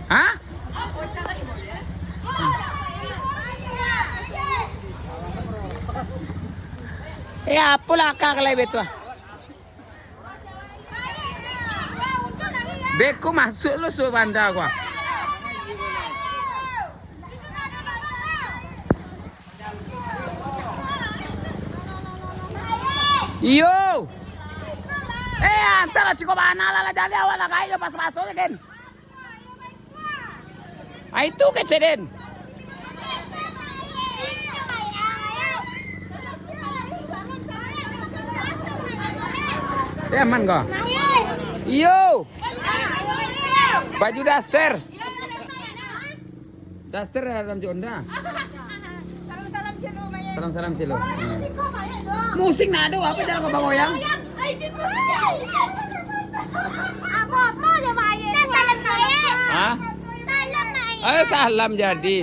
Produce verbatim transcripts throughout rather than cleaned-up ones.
Ha? Eh, apolah akak lai betu ah. Beko masuak lo suok banda ko ah. Iyo. Eh, antahlah ciko bana lah, lah jadi awak lah kayo pas masuk kan. Ah, itu kecek den. Eh, aman ko? Iyo. Baju daster. Daster dalam Honda. Salam-salam celo, Mayek. Salam-salam celo. Musik ndak ado, apo caro kau bagoyang? Ai, di musik. Apo tu je, Mayek? Salam, Mayek. Hah? Salam, Mayek. Eh, salam jadi.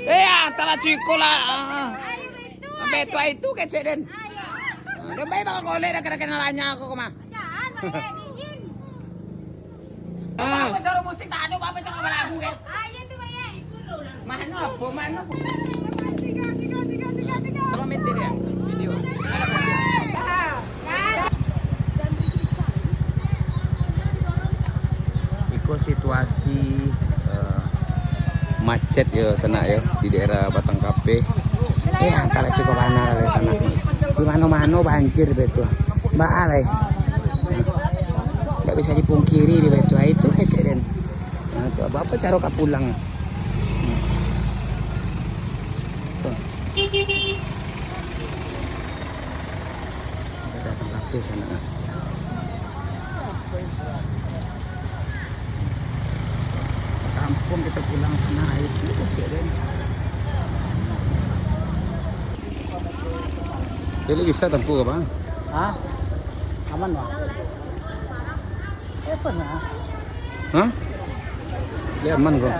Eh, antahlah ciko lah. Ah. Ayo, itu. Ambil tu, itu kecek den. Ayo. Ah, dah baik bakal golek dah kena-kena lanya aku kemah. Jangan, Mayek, diin. Ah. Apo caro musik tak ado, apo caro balagu kan? Ah, iyo tu, Mayek. Mano apo, mano apo? Tiga, tiga, tiga, tiga, tiga. Tolong mencet ya, video. Iko situasi, eh, macet yo, sanak yo, di daerah Batang Kape. Eh, antahlah ciko bana lah sanak. Di mano-mano banjir betu. Baa lai. Ndak bisa dipungkiri di betu. Itu kecek den. Nah, tu, apo caro ka pulang? Tuh. Ada datang lapis sana. Kampung kita pulang sana, itu kecek den. Jadi bisa tempuh apa? Hah? Aman, Bang? Hah? Ya, aman kok.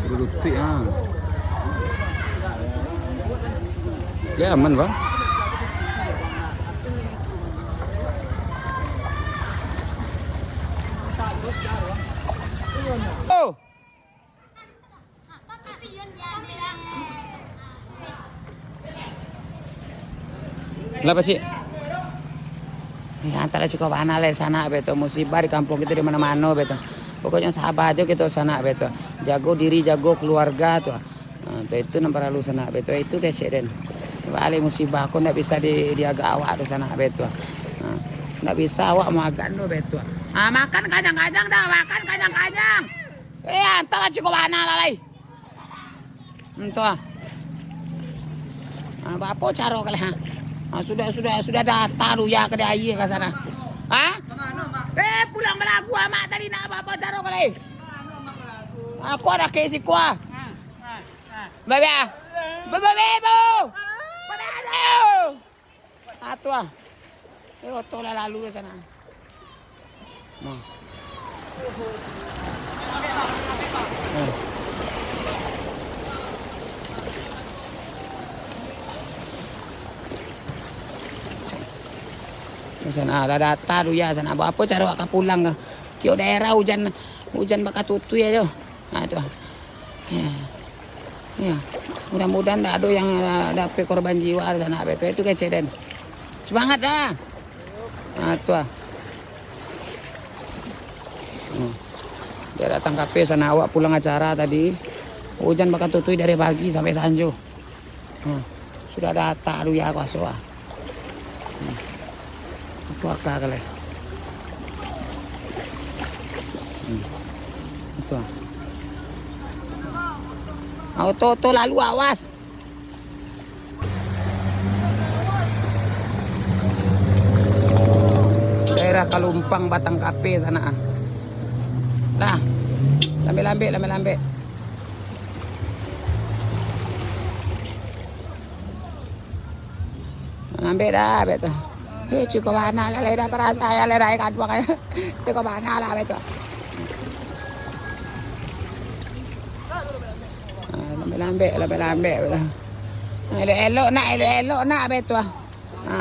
Duduk tu, ah. Ya, aman, Bang. Oh. Lah, Pak Cik. Ya, antahlah ciko bana lai sanak betu. Musibah di kampung kito di mano-mano betu. Pokoknyo sabar ajo kito sanak betu. Jago diri, jago keluarga tu. Ha, tu itu nan paralu sanak betu. Itu kecek den. Baliak musibah ko ndak bisa di, diagak awak tu sanak betu. Ha, ndak bisa awak maagak tu betu. Ha, makan kanyang-kanyang dah, makan kanyang-kanyang. Eh, antahlah ciko bana lah lai. Antah. Ha, baapo caro kalian, ha? Ha, sudah, sudah, sudah data tu ya ka di aia ka sana. Ha? Eh, pulang balagu amak tadi nak baapo caro kalian? Aku ada ke siko ah. Babe ah. Babe, babe, bu. Babe, aduh. Ah, tu ah. Eh, oto lah lalu ka sana. Nah. Nah. Di sana, ah, lah data tu ya, sana. Baapo caro awak ka pulang ka? Tiok daerah ujan, ujan bakatutuik ajo. Nah, tu ah. Ya. Ya. Mudah-mudahan ndak ado yang, ah, dapek korban jiwa di sana, betul. Itu kecek den. Semangat dah. Ah, tu ah. Hmm. Dia datang kafe sana, awak pulang acara tadi. Ujan bakatutuik dari pagi sampai sanjo. Hmm. Sudah data tu ya kuaso ah. Hmm. Itu akal kali. Hmm. Itu ah. Auto-auto lalu awas. Daerah Kalumpang Batang Kape sana ah. Dah. Lambek-lambek, lambek-lambek. Mangambek dah, betul. Eh, cukup bana lah, lah dah parasa ya, lah dah kaduang ya. Cukup bana lah, betul. Lambek, lambek, lambek lah. Elok-elok nak, elok-elok nak, abis tu ah. Ha.